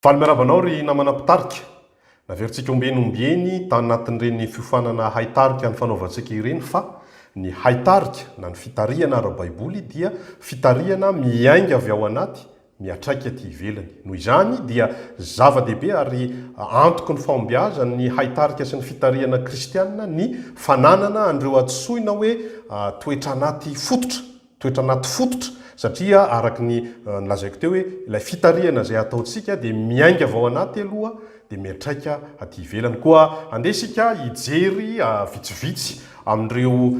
Faly miarahaba anao ry namana mpitarika. Naverintsika ombieny ombieny tanatin'ireny fiofanana haitarika nifanaovantsika ireny fa ny haitarika na ny fitarihana ara-baiboly dia fitarihana miainga avy ao anaty miatraika aty ivelany. Noho izany dia zava-dehibe ary antoky ny fahombiazan'ny haitarika sy ny fitarihana kristiana ny fananana an'ireo antsoina hoe toetra anaty fototra, toetra anaty fototra, satria araka ny nolazaiko teo hoe ilay fitarihana izay ataontsika dia miainga avy ao anaty aloha dia miantraika aty ivelany. Koa andeha isika hijery vitsivitsy amin'ireo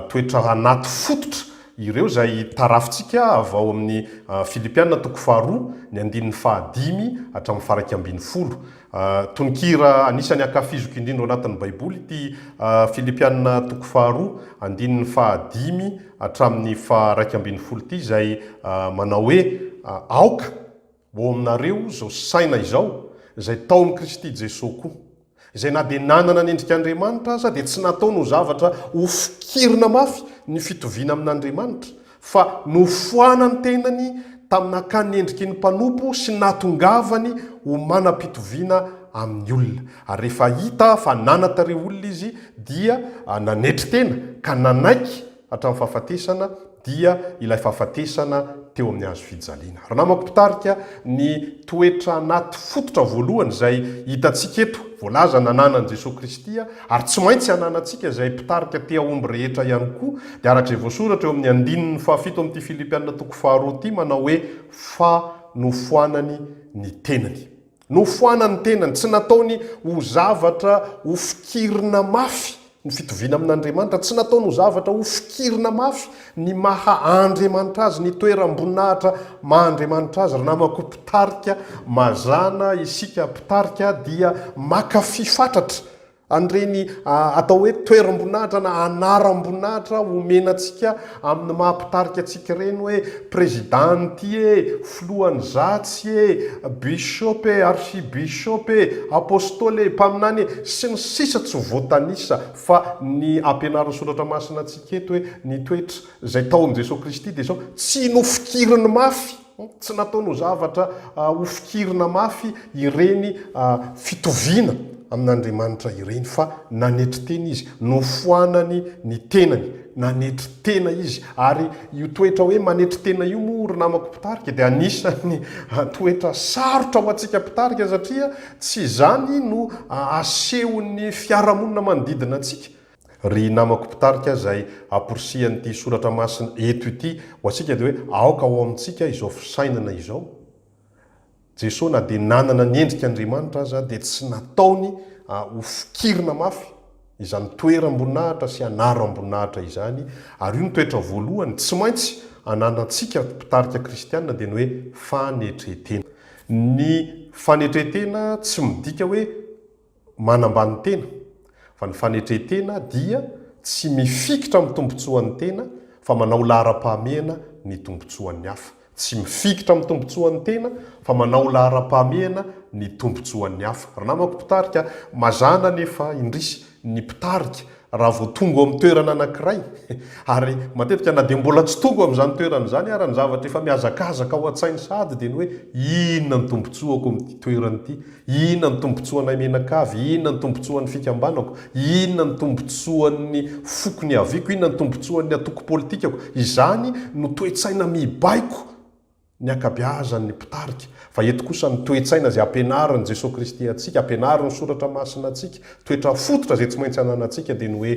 toetra anaty fototra Ireo izay tarafintsika avy ao amin'ny Filipiana toko faharoa, ny andininy fahadimy hatramin'ny faha-11. Tononkira anisan'ny ankafiziko indrindra ao anatin'ny Baiboly ity Filipiana toko faharoa, andininy fahadimy hatramin'ny faha-11 ity, izay manao hoe, Aoka ho ao aminareo izao saina izao, izay tao amin'i Kristy Jesoa koa. Izay na dia nanana ny endrik'Andriamanitra aza dia tsy nataony ho zavatra hofikirina mafy ny fitoviana amin'Andriamanitra, fa nofoanany tenany tamin'ny nakany ny endriky ny mpanompo sy nahatongavany ho manam-pitoviana amin'ny olona. Ary rehefa hita fa nanan-tarehy olona izy dia nanetry tena ka nanaiky hatramin'ny fahafatesana, dia ilay fahafatesana teo amin'ny hazo fijaliana. Ry namako mpitarika, ny toetra anaty fototra voalohany izay hitantsika eto, voalaza nananan'i Jesoa Kristy ary tsy maintsy ananantsika izay mpitarika te hahomby rehetra ihany koa, dia araka izay voasoratra eo amin'ny andininy fahafito amin'ity Filipiana toko faharoa ity manao hoe fa nofoanany ny tenany. Nofoanany ny tenany, tsy nataony ho zavatra ho fikirina mafy ny fitoviana amin'Andriamanitra, tsy nataony ho zavatra ho fikirina mafy ny maha Andriamanitra Azy, ny toeram-boninahitra maha Andriamanitra Azy. Ry namako mpitarika, mazàna isika mpitarika dia maka fy fatratra An'ireny atao hoe toeram-boninahitra na anaram-boninahitra omena antsika amin'ny maha mpitarika antsika ireny hoe président-n'ity e, filohan'izatsy e, bishop e, archibishop e, apostoly e, mpaminany e, sy ny sisa tsy voatanisa fa ny ampianarin'ny soratra masina antsika eto hoe ny toetra izay tao amin'i Jesoa Kristy dia izao, tsy nofikiriny mafy. Tsy nataony ho zavatra hofikirina mafy ireny fitoviana amin'Andriamanitra ireny, fa nanetry tena izy. Nofoanany ny tenany. Nanetry tena izy. Ary io toetra hoe manetry tena io moa, ry namako mpitarika, dia anisan'ny toetra sarotra ho antsika mpitarika, satria tsy izany no asehon'ny fiarahamonina manodidina antsika. Ry namako mpitarika izay amporisihan'ity soratra masina eto ity ho antsika dia hoe aoka ao amintsika izao fisainana izao. Jesoa na dia nanana ny endrik' Andriamanitra aza dia tsy nataony ho fikirina mafy izany toeram-boninahitra sy anaram-boninahitra izany ary io no toetra voalohany tsy maintsy ananantsika mpitarika kristiana dia ny hoe fanetren-tena. Ny fanetren-tena tsy midika hoe manambany tena, fa ny fanetren-tena dia tsy mifikitra amin'ny tombontsoan'ny tena fa manao laharam-pahamehana ny tombontsoan'ny hafa. Tsy mifikitra amin'ny tombontsoan'ny tena fa manao laharam-pahamehana ny tombontsoan'ny hafa. Ry namako mpitarika, mazàna anefa, indrisy, ny mpitarika raha vao tonga ao amin'ny toerana anankiray, ary matetika na dia mbola tsy tonga ao amin'izany toerana izany ara ny zavatra efa mihazakazaka ao an-tsainy sahady dia ny hoe inona ny tombontsoako amin'ity toerana ity, Inona ny tombontsoanay mianakavy? Inona ny tombontsoan'ny fikambanako? Inona ny tombontsoan'ny foko niaviako? Inona ny tombontsoan'ny antoko politikako? Izany no toe-tsaina mibaiko ny ankabeazan'ny mpitarika. Fa eto kosa ny toe-tsaina izay ampianarin'i Jesoa Kristy antsika, ampianarin'ny Soratra Masina antsika, toetra fototra izay tsy maintsy ananantsika dia ny hoe,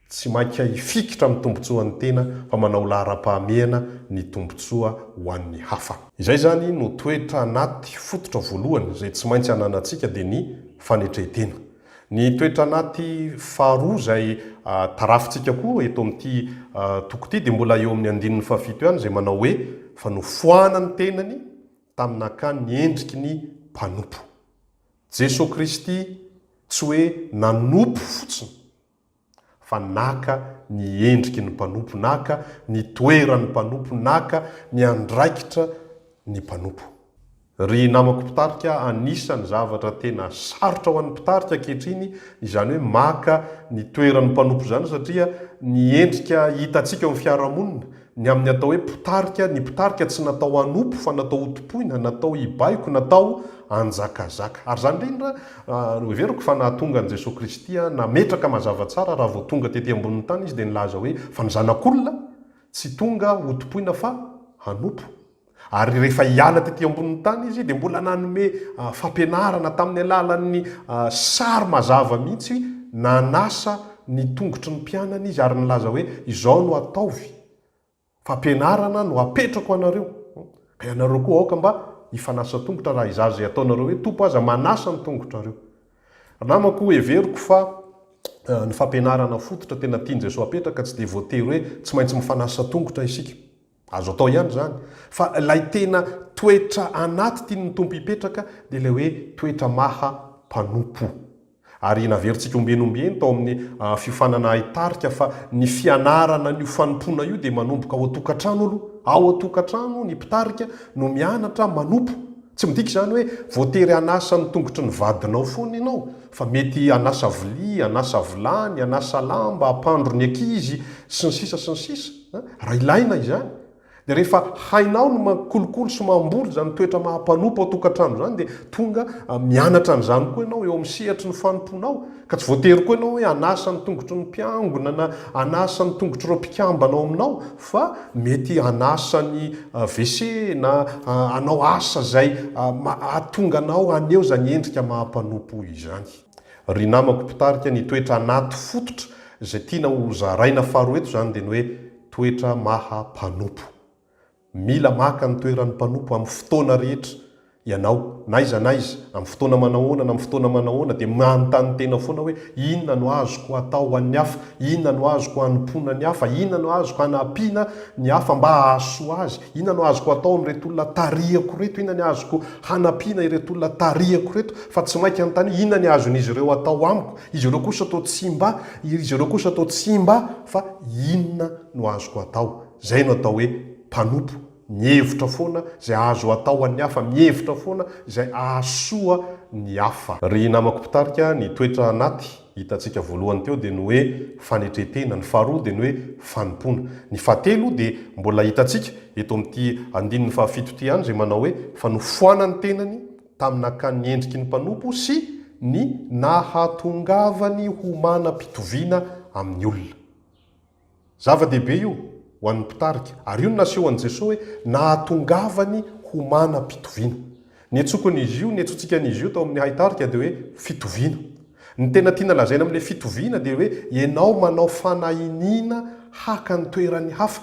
Tsy maika hifikitra amin'ny tombontsoan'ny tena fa manao laharam-pahamehana ny tombontsoa ho an'ny hafa. Izay izany no toetra anaty fototra voalohany izay tsy maintsy ananantsika dia ny fanetren-tena. Ny toetra anaty faharoa izay tarafintsika koa eto amin'ity toko ity dia mbola eo amin'ny andininy fahafito ihany izay manao hoe fa nofoanany ny tenany tamin'ny nakany ny endriky ny mpanompo. Jesoa Kristy tsy hoe nanompo fotsiny fa naka ny endriky ny mpanompo, naka ny toeran'ny mpanompo, naka ny andraikitra ny mpanompo. Ry namako mpitarika, anisan'ny zavatra tena sarotra ho an'ny mpitarika ankehitriny izany hoe maka ny toeran'ny mpanompo izany satria ny endrika hitantsika eo amin'ny fiarahamonina, ny amin'ny atao hoe mpitarika, ny mpitarika tsy natao hanompo fa natao hotompoina, natao hibaiko, natao. hanjakazaka. Ary izany indrindra no heveriko fa nahatonga an'i Jesoa Kristy nametraka mazava tsara raha vao tonga tety ambonin'ny tany Izy dia nilaza hoe fa ny Zanak'olona tsy tonga hotompoina fa hanompo. Ary rehefa hiala tety ambonin'ny tany Izy dia mbola nanome fampianarana tamin'ny alalan'ny sary mazava mihitsy nanasa ny tongotry ny mpianany Izy ary nilaza hoe izao no ataovy Fampianarana no apetrako anareo. Ka ianareo koa aoka mba hifanasa tongotra raha izaho izay ataonareo hoe Tompo aza manasa ny tongotrareo. Ry namako, heveriko fa ny fampianarana fototra tena tian'i Jesoa apetraka tsy dia voatery hoe tsy maintsy mifanasa tongotra isika. Azo atao ihany izany. Fa ilay tena toetra anaty tian'ny Tompo hipetraka dia ilay hoe toetra maha mpanompo. Ary naverintsika ombieny ombieny tao amin'ny fiofanana haitarika fa ny fianarana an'io fanompoana io dia manomboka ao an-tokantrano aloha. Ao an-tokantrano ny mpitarika no mianatra manompo. Tsy midika izany hoe voatery hanasa ny tongotry ny vadinao foana ianao, fa mety hanasa vilia, hanasa vilany, hanasa lamba, hampandro ny ankizy, sy ny sisa sy ny sisa, raha ilaina izany. Dia rehefa hainao ny makolikoly sy mamboly izany toetra maha mpanompo ao tokantrano izany dia tonga mianatra an'izany koa ianao eo amin'ny sehatry ny fanompoanao. Ka tsy voatery koa ianao hoe hanasa ny tongotry ny mpiangona na hanasa ny tongotr'ireo mpikambana ao aminao fa mety hanasa ny WC na hanao asa izay hahatonga anao haneho izany endrika maha mpanompo izany. Ry namako mpitarika, ny toetra anaty fototra izay tiana ho zaraina faharoa eto izany dia ny hoe Toetra maha mpanompo. Mila maka ny toeran'ny mpanompo amin'ny fotoana rehetra ianao, na aiza na aiza, amin'ny fotoana manahoana na amin'ny fotoana manahoana, dia manontany tena foana hoe, inona no azoko atao ho an'ny hafa? Inona no azoko hanompoana ny hafa? Inona no azoko hanampiana ny hafa mba hahasoa azy? Inona no azoko atao amin'ireto olona tarihako ireto? Inona ny azoko hanampiana ireto olona tarihako ireto? Fa tsy mainka hanontany hoe, inona ny azon'izy ireo atao amiko? Izy ireo kosa toa tsy mba, izy ireo kosa toa tsy mba, fa inona no azoko atao? Izay no atao hoe mpanompo, mihevitra foana izay azo atao ho an'ny hafa, mihevitra foana izay hahasoa ny hafa. Ry namako mpitarika, ny toetra anaty hitantsika voalohany teo dia ny hoe fanetren-tena, ny faharoa dia ny hoe fanompoana. Ny fahatelo dia mbola hitantsika eto amin'ity andininy fahafito ity ihany izay manao hoe fa nofoanany tenany tamin'ny nakany ny endriky ny mpanompo sy ny nahatongavany ho manam-pitoviana amin'ny olona. Zava-dehibe io ho an'ny mpitarika, ary io no nasehon'i Jesoa hoe nahatongavany ho manam-pitoviana. Ny antsokon'izy io, ny antsontsika an'izy io tao amin'ny haitarika dia hoe fitoviana. Ny tena tiana lazaina amin'ilay fitoviana dia hoe ianao manao fanahiniana haka ny toeran'ny hafa.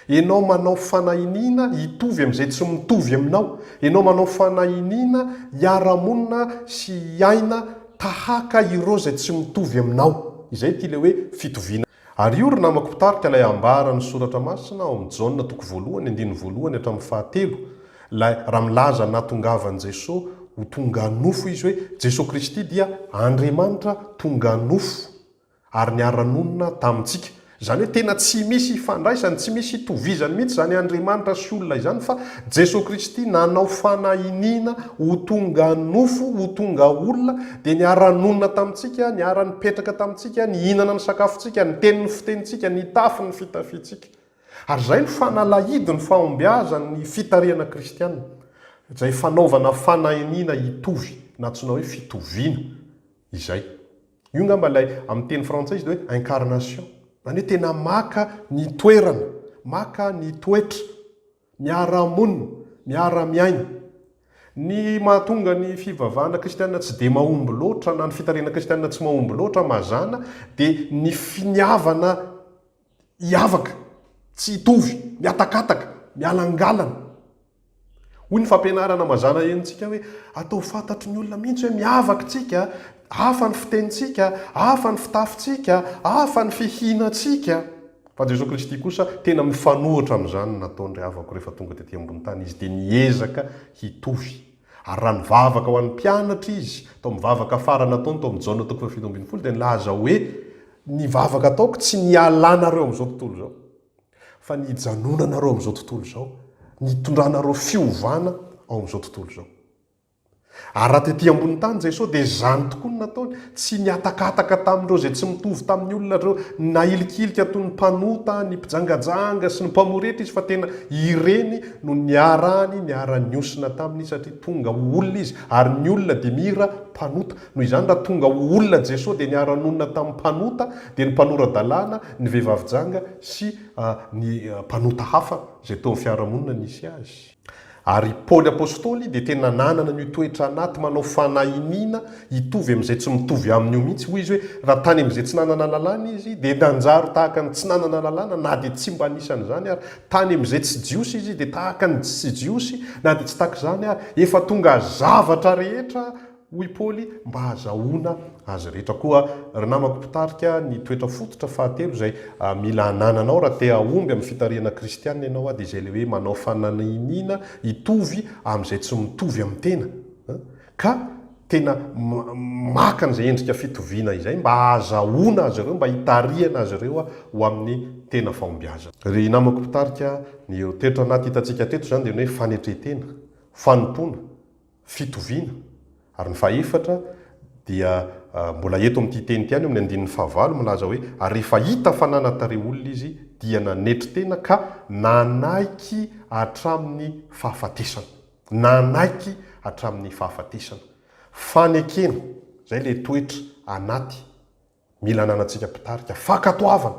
Ianao manao fanahiniana hitovy amin'izay tsy mitovy aminao. Ianao manao fanahiniana hiara-monina sy hiaina tahaka ireo izay tsy mitovy aminao. Izay ity ilay hoe fitoviana. Ary io ry namako mpitarika ilay ambaran'ny Soratra Masina ao amin'ny Jaona toko voalohany andininy voalohany hatramin'ny fahatelo, ilay raha milaza nahatongavan'i Jesoa ho tonga nofo izy hoe Jesoa Kristy dia Andriamanitra tonga nofo. ary niara-nonina tamintsika. Izany hoe tena tsy misy ifandraisany, tsy misy itovizany mihitsy izany Andriamanitra sy olona izany fa Jesoa Kristy nanao fanahiniana ho tonga nofo, ho tonga olona, dia niara-nonina tamintsika, niara-nipetraka tamintsika, nihinana ny sakafontsika, niteny ny fitenintsika, nitafy ny fitafiantsika. Ary izay no fanalahidin'ny fahombiazan'ny fitarihana kristiana, izay fanaovana fanahiniana hitovy, na antsoina hoe fitoviana izay. Io angamba ilay amin'ny teny frantsay izy dia hoe incarnation. Izany hoe tena maka ny toerana, maka ny toetra, miara-monina, miara-miaina. Ny mahatonga ny fivavahana kristiana tsy dia mahomby loatra na ny fitarihana kristiana tsy mahomby loatra mazàna dia ny finiavana hiavaka, tsy hitovy, mihatakataka, mialangalana. Hoy ny fampianarana mazàna henontsika hoe, atao fantatry ny olona mihitsy hoe miavaka isika, hafa ny fitenintsika, hafa ny fitafintsika, hafa ny fihinantsika. Fa Jesoa Kristy kosa tena mifanohitra amin'izany ny nataony ry havako rehefa tonga tety ambony tany Izy dia niezaka hitovy. Ary raha nivavaka ho an'ny mpianatra Izy, tao amin'ny vavaka farany nataony tao amin'ny Jaona toko fahafito ambinifolo dia nilaza hoe, Ny vavaka ataoko tsy ny hialanareo amin'izao tontolo izao, fa ny hijanonanareo amin'izao tontolo izao, ny hitondranareo fiovana ao amin'izao tontolo izao. Ary raha tetỳ ambony tany Jesoa dia izany tokoa no nataony, tsy nihatakataka tamin'ireo izay tsy mitovy tamin'ny olona ireo nahilikilika toy ny mpanota, ny mpijangajanga sy ny mpamoretra izy fa tena ireny no niarahany niara-nihosina taminy satria tonga ho olona izy ary ny olona dia mira mpanota. Noho izany raha tonga ho olona Jesoa dia niara-nonina tamin'ny mpanota dia ny mpanora-dalàna, ny vehivavy janga sy ny mpanota hafa izay teo amin'ny fiarahamonina nisy azy. Ary i Paoly Apostoly dia tena nanana an'io toetra anaty manao fanahiniana hitovy amin'izay tsy mitovy aminy io mihitsy. Hoy izy hoe, raha tany amin'izay tsy nanana lalàna izy, dia nanjary tahaka ny tsy nanana lalàna, na dia tsy mba anisan'izany ary. Tany amin'izay tsy Jiosy izy, dia tahaka ny tsy Jiosy, na dia tsy tahaka izany ary. Efa tonga zavatra rehetra Hoy Paoly, mba hahazahoana azy rehetra. Koa, ry namako mpitarika, ny toetra fototra fahatelo izay mila anananao raha te hahomby amin'ny fitarihana kristiana ianao dia izay ilay hoe manao fananihiniana hitovy amin'izay tsy mitovy amin'ny tena. Ka tena maka an'izay endrika fitoviana izay mba hahazahoana azy ireo, mba hitarihana azy ireo ho amin'ny tena fahombiazana. Ry namako mpitarika, ny toetra anaty hitantsika teto izany dia ny hoe fanetren-tena, fanompoana, fitoviana. Ary ny fahefatra dia mbola eto amin'ity teny ity ihany, eo amin'ny andininy fahavalo, milaza hoe, Ary rehefa hita fa nanan-tarehy olona izy, dia nanetry tena ka nanaiky hatramin'ny fahafatesana. Nanaiky hatramin'ny fahafatesana. Fanekena, izay ilay toetra anaty Mila ananantsika mpitarika fankatoavana.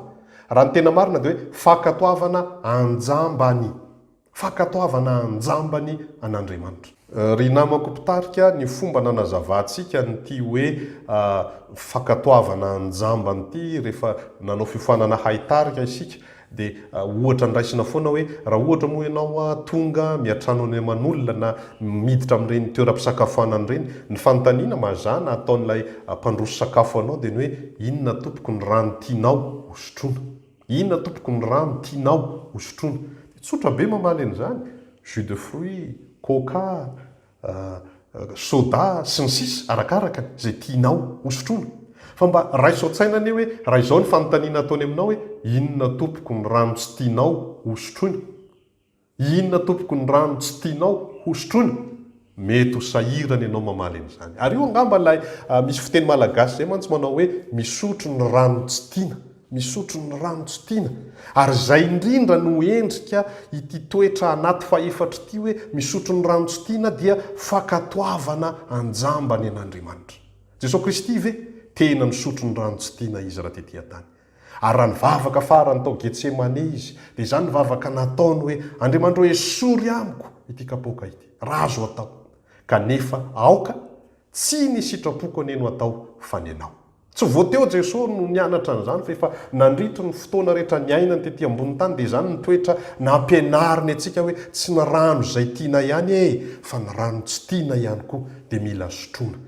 Raha ny tena marina dia hoe fankatoavana anjambany. Fankatoavana anjambany an'Andriamanitra. Ry namako mpitarika, ny fomba nanazavantsika an'ity hoe fankatoavana anjambany ity rehefa nanao fiofanana haitarika isika Dia ohatra noraisina foana hoe raha ohatra moa ianao tonga miantrano any aman'olona na miditra amin'ireny toeram-pisakafoanana ireny, ny fanontaniana mazàna ataon'ilay mpandroso sakafo anao dia ny hoe inona tompoko ny rano tianao hosotroina? Inona tompoko ny rano tianao hosotroina? Dia tsotra be mamaly an'izany, jus de fruits, coca, soda sy ny sisa arakaraka izay tianao ho sotroina. Fa mba raiso an-tsaina anie hoe raha izao ny fanontaniana ataony aminao hoe inona tompoko ny rano tsy tianao ho sotroina? Inona tompoko ny rano tsy tianao ho sotroina? Mety ho sahirana ianao mamaly an'izany. Ary io angamba ilay misy fiteny malagasy izay mantsy manao hoe misotro ny rano tsy tiana. Misotro ny rano tsy tiana. Ary izay indrindra no endrika ity toetra anaty fahefatra ity hoe misotro ny rano tsy tiana dia fankatoavana anjambany an'Andriamanitra. Jesoa Kristy ve? Tena nisotro ny rano tsy tiana Izy raha tety an-tany. Ary raha nivavaka farany tao Getsemane Izy, dia izany ny vavaka nataony hoe, Andriamanitra ô esory amiko ity kapoaka ity, raha azo atao. Kanefa aoka tsy ny sitrapoko anie no atao fa ny Anao. Tsy vao teo Jesoa no nianatra an'izany fa efa nandritry ny fotoana rehetra niainany tety ambony tany dia izany ny toetra nampianariny antsika hoe tsy ny rano izay tiana ihany e fa ny rano tsy tiana ihany koa dia mila sotroina.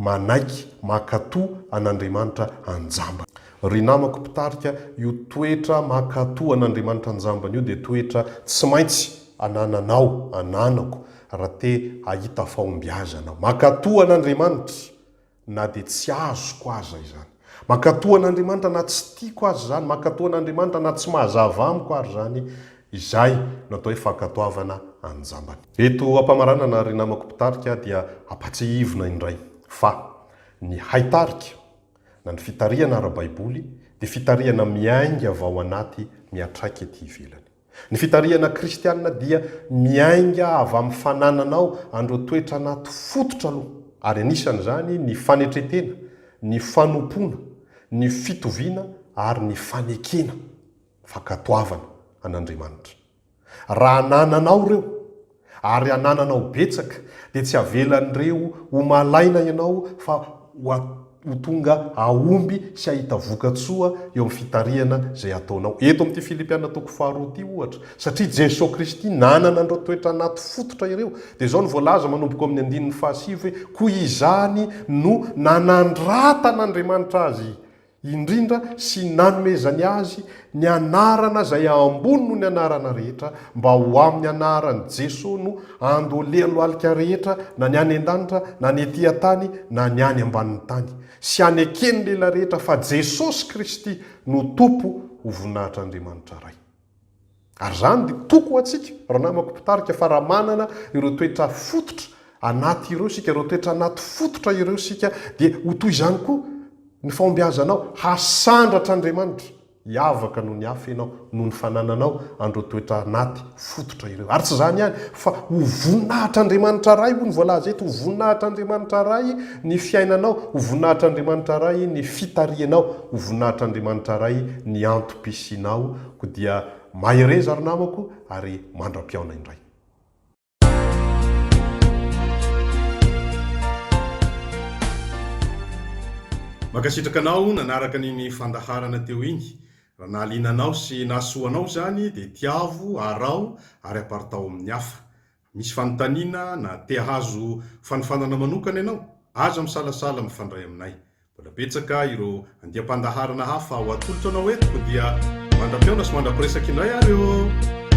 Manaiky mankatò an'Andriamanitra anjambany. Ry namako mpitarika, io toetra mankatò an'Andriamanitra anjambany io dia toetra tsy maintsy anananao, ananako, raha te hahita fahombiazana. Mankatò an'Andriamanitra! na dia tsy azoko aza izany. Mankatò an'Andriamanitra na tsy tiako aza izany, mankatò an'Andriamanitra na tsy mazava amiko ary izany, izay no atao hoe fankatoavana anjambany. Eto am-pamaranana ry namako mpitarika dia ampatsiahivina indray fa ny haitarika na ny fitarihana ara-baiboly dia fitarihana miainga avy ao anaty miantraika ety ivelany. Ny fitarihana kristiana dia miainga avy amin'ny fanananao an'ireo toetra anaty fototra aloha, ary anisan'izany ny fanetren-tena, ny fanompoana, ny fitoviana ary ny fanekena, fankatoavana an'Andriamanitra. Raha anananao ireo, ary anananao betsaka, dia tsy avelan'ireo ho malaina ianao fa ho ho tonga hahomby sy hahita vokatsoa eo amin'ny fitarihana izay ataonao. Eto amin'ity Filipiana toko faharoa ity ohatra, satria Jesoa Kristy nanana an'ireo toetra anaty fototra ireo, dia izao no voalaza manomboka ao amin'ny andininy fahasivy hoe, Koa izany no nanandratan'Andriamanitra azy indrindra sy nanomezany azy ny anarana izay ambony noho ny anarana rehetra, mba ho amin'ny anaran'i Jesoa no andolehan'ny lohalika rehetra, na ny any an-danitra, na ny ety an-tany, na ny any ambanin'ny tany, sy haneken'ny lela rehetra fa Jesosy Kristy no Tompo ho voninahitr'Andriamanitra Ray. Ary izany dia toko ho antsika, ry namako mpitarika, fa raha manana ireo toetra fototra. anaty ireo isika, ireo toetra anaty fototra ireo isika, dia ho toy izany koa ny fahombiazanao, hasandratra Andriamanitra. Hiavaka noho ny hafa ianao noho ny fanananao an'ireo toetra anaty fototra ireo. Ary tsy izany ihany, fa ho voninahitr'Andriamanitra Ray, hoy ny voalaza eto, ho voninahitr'Andriamanitra Ray ny fiainanao, ho voninahitr'Andriamanitra Ray ny fitarihanao, ho voninahitr'Andriamanitra Ray ny antom-pisianao. Koa dia mahereza ry namako ary mandra-pihaona indray. Mankasitraka anao nanaraka an'iny fandaharana teo iny. Raha nahaliana anao sy nahasoa anao izany dia tiavo, araho ary aparitaho amin'ny hafa. Misy fanontaniana na te hahazo fanofanana manokana ianao? Aza misalasala mifandray aminay. Mbola betsaka ireo andiam-pandaharana hafa ho atolotra anao eto koa dia mandra-pihaona sy mandra-piresaka indray ary ô!